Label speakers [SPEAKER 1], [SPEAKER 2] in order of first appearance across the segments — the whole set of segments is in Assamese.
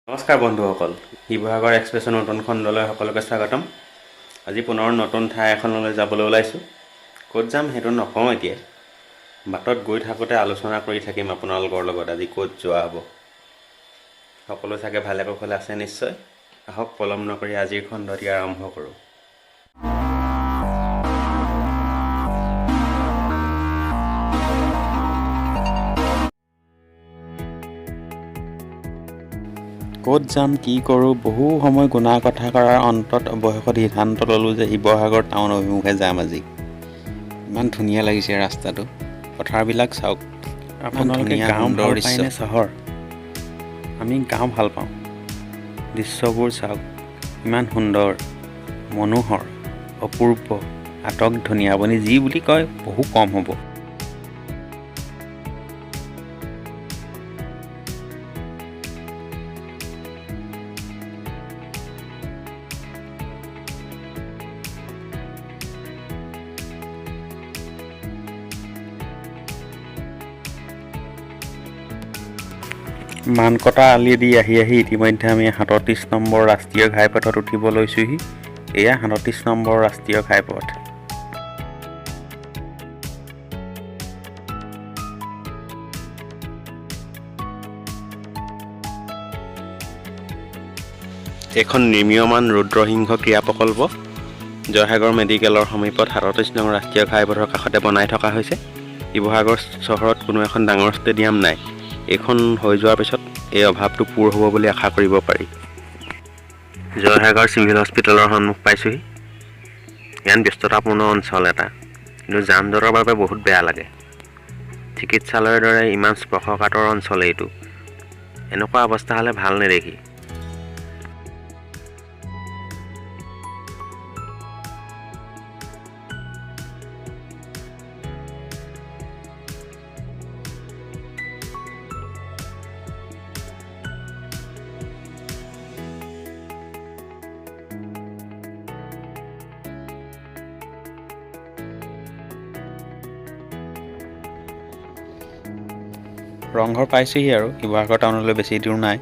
[SPEAKER 1] নমস্কাৰ বন্ধুসকল, শিৱসাগৰ এক্সপ্ৰেছৰ নতুন খণ্ডলৈ সকলোকে স্বাগতম। আজি পুনৰ নতুন ঠাই এখনলৈ যাবলৈ ওলাইছোঁ। ক'ত যাম সেইটো নকওঁ, এতিয়া বাটত গৈ থাকোঁতে আলোচনা কৰি থাকিম আপোনালোকৰ লগত আজি ক'ত যোৱা হ'ব। সকলো চাগে ভালে কুশলে আছে নিশ্চয়। আহক, পলম নকৰি আজিৰ খণ্ডটি আৰম্ভ কৰোঁ। ক'ত যাম, কি কৰোঁ, বহু সময় গুণা কথা কৰাৰ অন্তত অৱশেষত সিদ্ধান্ত ল'লোঁ যে শিৱসাগৰ টাউন অভিমুখে যাম আজি। ইমান ধুনীয়া লাগিছে ৰাস্তাটো, পথাৰবিলাক চাওক।
[SPEAKER 2] আপোনালোকে
[SPEAKER 1] ধুনীয়া
[SPEAKER 2] গাঁও
[SPEAKER 1] সুন্দৰ
[SPEAKER 2] ভাল
[SPEAKER 1] দৃশ্য।
[SPEAKER 2] পায়নে চহৰ? আমি গাঁও ভাল পাওঁ। দৃশ্যবোৰ চাওক, ইমান সুন্দৰ, মনোহৰ, অপূৰ্ব, আটক ধুনীয়া। আপুনি যি বুলি কয় বহু কম হ'ব।
[SPEAKER 1] মানকটা আলি দি আহি আহি ইতিমধ্যে আমি 37 নম্বৰ ৰাষ্ট্ৰীয় ঘাইপথত উঠিব লৈছোঁহি। এয়া 37 নম্বৰ ৰাষ্ট্ৰীয় ঘাইপথ। এইখন নিৰ্মীয়মান ৰুদ্ৰসিংহ ক্ৰীড়া প্ৰকল্প জয়সাগৰ মেডিকেলৰ সমীপত 37 নং ৰাষ্ট্ৰীয় ঘাইপথৰ কাষতে বনাই থকা হৈছে। শিৱসাগৰ চহৰত কোনো এখন ডাঙৰ ষ্টেডিয়াম নাই। এইখন হৈ যোৱাৰ পিছত এই অভাৱটো পূৰ হ'ব বুলি আশা কৰিব পাৰি। জয়সাগৰ চিভিল হস্পিটেলৰ সন্মুখ পাইছোঁহি। ইয়াত ব্যস্ততাপূৰ্ণ অঞ্চল এটা, কিন্তু যান জঁটৰ বাবে বহুত বেয়া লাগে। চিকিৎসালয়ৰ দৰে ইমান স্পৰ্শকাতৰ অঞ্চল এইটো, এনেকুৱা অৱস্থা হ'লে ভাল নেদেখি।
[SPEAKER 2] ৰংঘৰ পাইছোঁহি আৰু শিৱসাগৰ টাউনলৈ বেছি দূৰ নাই।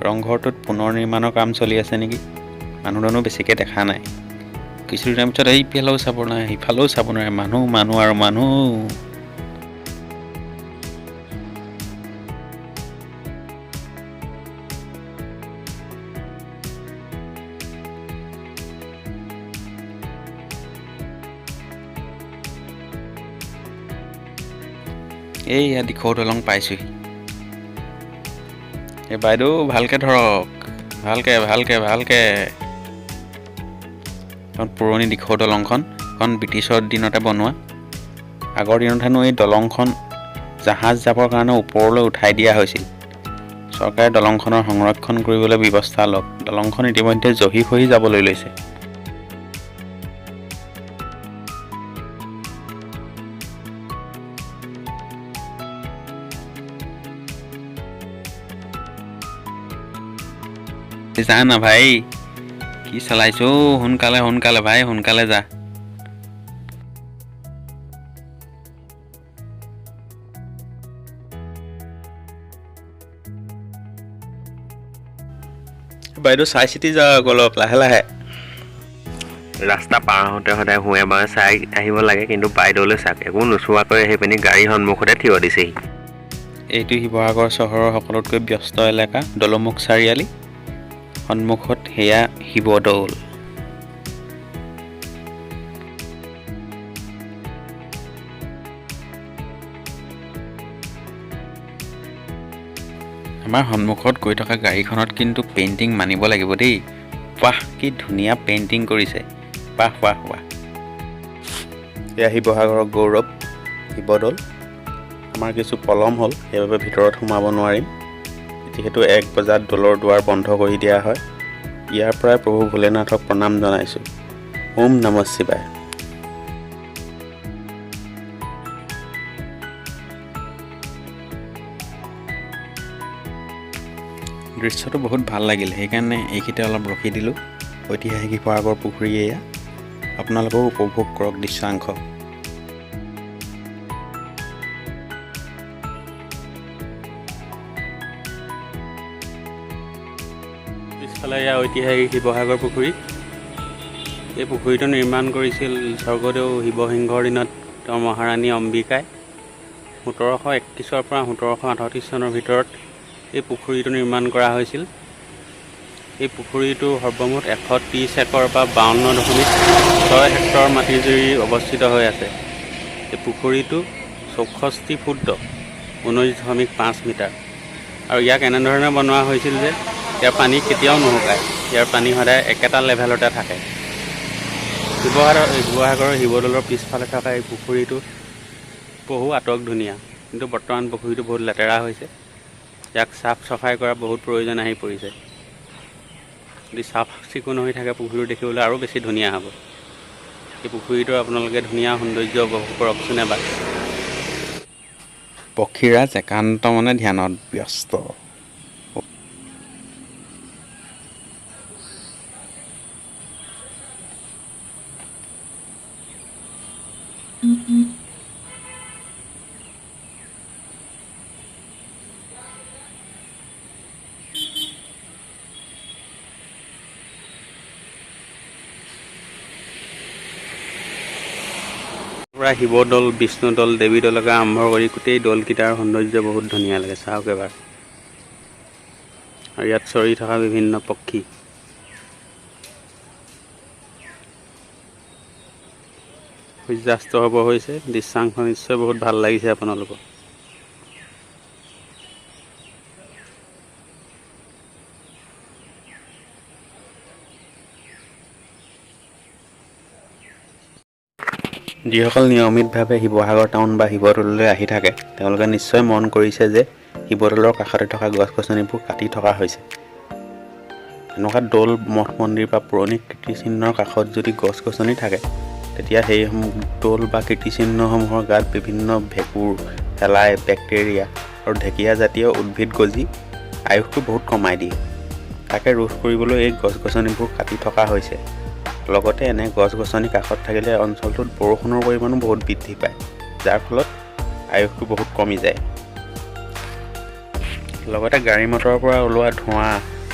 [SPEAKER 2] ৰংঘৰটোত পুনৰ নিৰ্মাণৰ কাম চলি আছে নেকি, মানুহ দুনুহ বেছিকৈ দেখা নাই। কিছু দিনৰ পিছত এইফালেও চাব নোৱাৰে, সিফালেও চাব নোৱাৰে, মানুহ মানুহ আৰু মানুহ। এইয়া দিখৌ দলং পাইছোঁহি। এই বাইদেউ, ভালকৈ ধৰক, ভালকৈ ভালকৈ ভালকৈ। এখন পুৰণি দিখৌ দলংখন, এখন ব্ৰিটিছৰ দিনতে বনোৱা। আগৰ দিনত হেনো এই দলংখন জাহাজ যাবৰ কাৰণে ওপৰলৈ উঠাই দিয়া হৈছিল। চৰকাৰে দলংখনৰ সংৰক্ষণ কৰিবলৈ ব্যৱস্থা লওক। দলংখন ইতিমধ্যে জহি খহি যাবলৈ লৈছে। যা না ভাই, কি চলাইছো, সোনকালে সোনকালে ভাই, সোনকালে যা। বাইদেউ, চাই চিতি যাওক অলপ লাহে লাহে।
[SPEAKER 1] ৰাস্তা পাৰ হওঁতে সদায় সোঁৱে বাঁৱে চাই আহিব লাগে, কিন্তু বাইদেউলৈ চাওক, একো নোচোৱাকৈ আহি পিনি গাড়ীৰ সন্মুখতে থিয় দিছেহি।
[SPEAKER 2] এইটো শিৱসাগৰ চহৰৰ সকলোতকৈ ব্যস্ত এলেকা দলমুখ চাৰিআলি। সন্মুখত সেয়া শিৱদৌল। আমাৰ সন্মুখত গৈ থকা গাড়ীখনত কিন্তু পেইণ্টিং মানিব লাগিব দেই। বাহ, কি ধুনীয়া পেইণ্টিং কৰিছে, বাহ বাহ বাহ।
[SPEAKER 1] এয়া শিৱসাগৰৰ গৌৰৱ শিৱদৌল। আমাৰ কিছু পলম হ'ল, সেইবাবে ভিতৰত সোমাব নোৱাৰিম। যিহেতু 1 বজাত দৌলৰ দুৱাৰ বন্ধ কৰি দিয়া হয়। ইয়াৰ পৰাই প্ৰভু ভোলেনাথক প্ৰণাম জনাইছোঁ। ওম নমঃ শিৱায়।
[SPEAKER 2] দৃশ্যটো বহুত ভাল লাগিল, সেইকাৰণে এইখিনিতে অলপ ৰখি দিলোঁ। ঐতিহাসিক শিৱসাগৰ পুখুৰী এয়া, আপোনালোকেও উপভোগ কৰক দৃশ্যাংশ। পিছফালে এয়া ঐতিহাসিক শিৱসাগৰ পুখুৰী। এই পুখুৰীটো নিৰ্মাণ কৰিছিল স্বৰ্গদেউ শিৱসিংহৰ দিনত তেওঁৰ মহাৰাণী অম্বিকাই। 1731ৰ পৰা 1738 চনৰ ভিতৰত এই পুখুৰীটো নিৰ্মাণ কৰা হৈছিল। এই পুখুৰীটো সৰ্বমুঠ 130 একৰ বা 52.6 হেক্টৰ মাটি জুৰি অৱস্থিত হৈ আছে। এই পুখুৰীটো 64 ফুট দ, 19.5 মিটাৰ আৰু ইয়াক এনেধৰণে বনোৱা হৈছিল যে ইয়াৰ পানী কেতিয়াও নুশুকায়। ইয়াৰ পানী সদায় একেটা লেভেলতে থাকে। শিৱসাগৰৰ শিৱদৌলৰ পিছফালে থকা এই পুখুৰীটো বহু আটক ধুনীয়া, কিন্তু বৰ্তমান পুখুৰীটো বহুত লেতেৰা হৈছে। ইয়াক চাফ চাফাই কৰা বহুত প্ৰয়োজন আহি পৰিছে। যদি চাফ চিকুণ হৈ থাকে, পুখুৰীটো দেখিবলৈ আৰু বেছি ধুনীয়া হ'ব। এই পুখুৰীটোৰ আপোনালোকে ধুনীয়া সৌন্দৰ্য উপভোগ কৰকচোন এবাৰ।
[SPEAKER 1] পক্ষীৰাজ একান্ত মনে ধ্যানত ব্যস্ত।
[SPEAKER 2] পৰা শিৱদৌল, বিষ্ণুদৌল, দেৱীদৌলকে আৰম্ভ কৰি গোটেই দৌলকেইটাৰ সৌন্দৰ্য বহুত ধুনীয়া লাগে। চাওক এবাৰ। আৰু ইয়াত চৰি থকা বিভিন্ন পক্ষী। সূৰ্যাস্ত হ'ব হৈছে। দৃশ্যাংশ নিশ্চয় বহুত ভাল লাগিছে আপোনালোকৰ।
[SPEAKER 1] যিসকল নিয়মিতভাৱে শিৱসাগৰ টাউন বা শিৱদৌললৈ আহি থাকে, তেওঁলোকে নিশ্চয় মন কৰিছে যে শিৱদৌলৰ কাষতে থকা গছ গছনিবোৰ কাটি থকা হৈছে। এনেকুৱা দৌল, মঠ মন্দিৰ বা পুৰণি কীৰ্তিচিহ্নৰ কাষত যদি গছ গছনি থাকে, তেতিয়া সেইসমূহ দৌল বা কীৰ্তিচিহ্নসমূহৰ গাত বিভিন্ন ভেঁকুৰ, শেলাই, বেক্টেৰিয়া আৰু ঢেকীয়া জাতীয় উদ্ভিদ গজি আয়ুসটো বহুত কমাই দিয়ে। তাকে ৰোধ কৰিবলৈ এই গছ গছনিবোৰ কাটি থকা হৈছে। লগতে এনে গছ গছনি কাষত থাকিলে অঞ্চলটোত বৰষুণৰ পৰিমাণো বহুত বৃদ্ধি পায়, যাৰ ফলত আয়ুসটো বহুত কমি যায়। লগতে গাড়ী মটৰৰ পৰা ওলোৱা ধোঁৱা,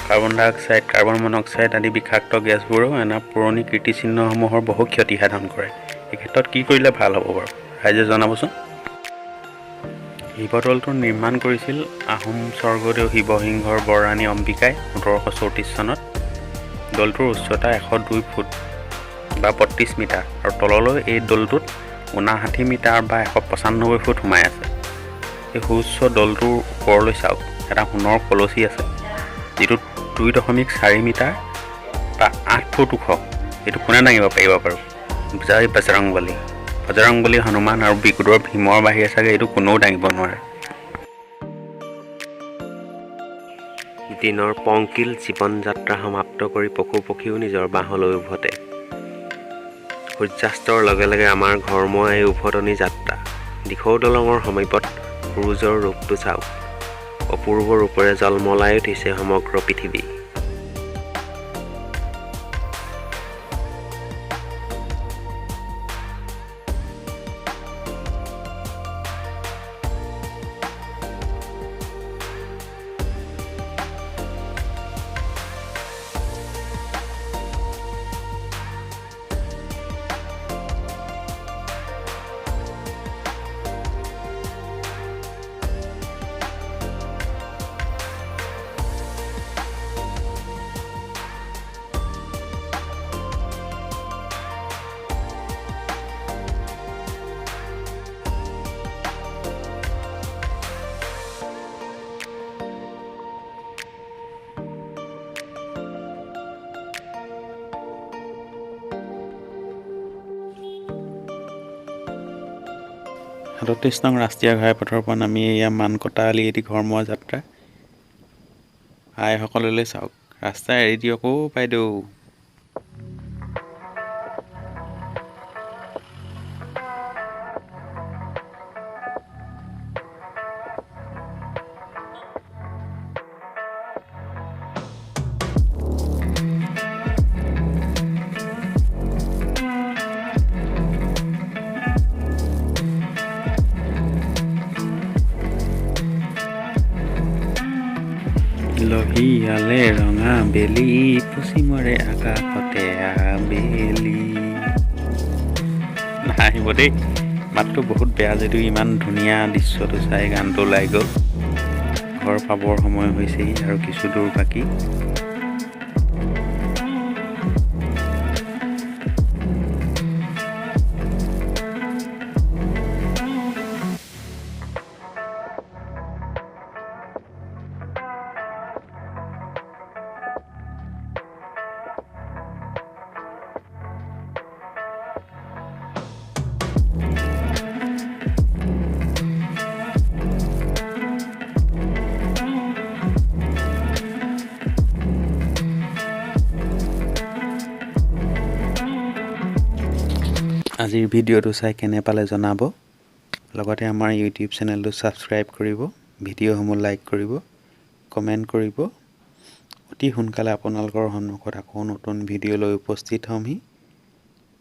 [SPEAKER 1] কাৰ্বন ডাই অক্সাইড, কাৰ্বন মনক্সাইড আদি বিষাক্ত গেছবোৰেও এনে পুৰণি কীৰ্তিচিহ্নসমূহৰ বহু ক্ষতি সাধন কৰে। এই ক্ষেত্ৰত কি কৰিলে ভাল হ'ব বাৰু, ৰাইজে জনাবচোন। শিৱদৌলটো নিৰ্মাণ কৰিছিল আহোম স্বৰ্গদেউ শিৱসিংহৰ বৰৰাণী অম্বিকাই 1734 চনত। দৌলটোৰ উচ্চতা 102 ফুট বা 32 মিটাৰ আৰু তললৈ এই দৌলটোত 59 মিটাৰ বা 195 ফুট সোমাই আছে। এই সুউচ্চ দৌলটোৰ ওপৰলৈ চাওক, এটা সোণৰ কলচী আছে, যিটো 2.4 মিটাৰ বা 8 ফুট ওখ। এইটো কোনে দাঙিব পাৰিব বাৰু? জয় বজৰংবলী। বজৰংবলী হনুমান আৰু বিকুদৰ ভীমৰ বাহিৰে চাগে এইটো কোনেও দাঙিব নোৱাৰে। দিনৰ পংকিল জীৱন যাত্ৰা সমাপ্ত কৰি পশু পক্ষীও নিজৰ বাঁহলৈ উভতে। সূৰ্যাস্তৰ লগে লগে আমাৰ ঘৰমুৱা এই উভতনি যাত্ৰা। দিখৌ দলঙৰ সমীপত সূৰুযৰ ৰূপটো চাওক। অপূৰ্ব ৰূপেৰে জলমলাই উঠিছে সমগ্ৰ পৃথিৱী।
[SPEAKER 2] 37 নং ৰাষ্ট্ৰীয় ঘাইপথৰ পৰা নামি এয়া মানকটা আলিয়েদি ঘৰমুৱা যাত্ৰা। আইসকললৈ চাওক, ৰাস্তা এৰি দিয়ক অ' বাইদেউ। জঁপিয়ালে ৰঙা বেলি, পশ্চিমৰে আকাশতে আবেলি। নাহিব দেই, মাতটো বহুত বেয়া যদিও ইমান ধুনীয়া দৃশ্যটো চাই গানটো ওলাই গ'ল। ঘৰ পাবৰ সময় হৈছেহি, আৰু কিছু দূৰ বাকী। আজিৰ ভিডিঅ'টো চাই কেনে পালে জনাব। লগতে আমাৰ ইউটিউব চেনেলটো ছাবস্ক্ৰাইব কৰিব, ভিডিঅ'সমূহ লাইক কৰিব, কমেণ্ট কৰিব। অতি সোনকালে আপোনালোকৰ সন্মুখত আকৌ নতুন ভিডিঅ' লৈ উপস্থিত হ'মহি।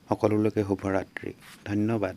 [SPEAKER 2] সকলোলৈকে শুভৰাত্ৰি, ধন্যবাদ।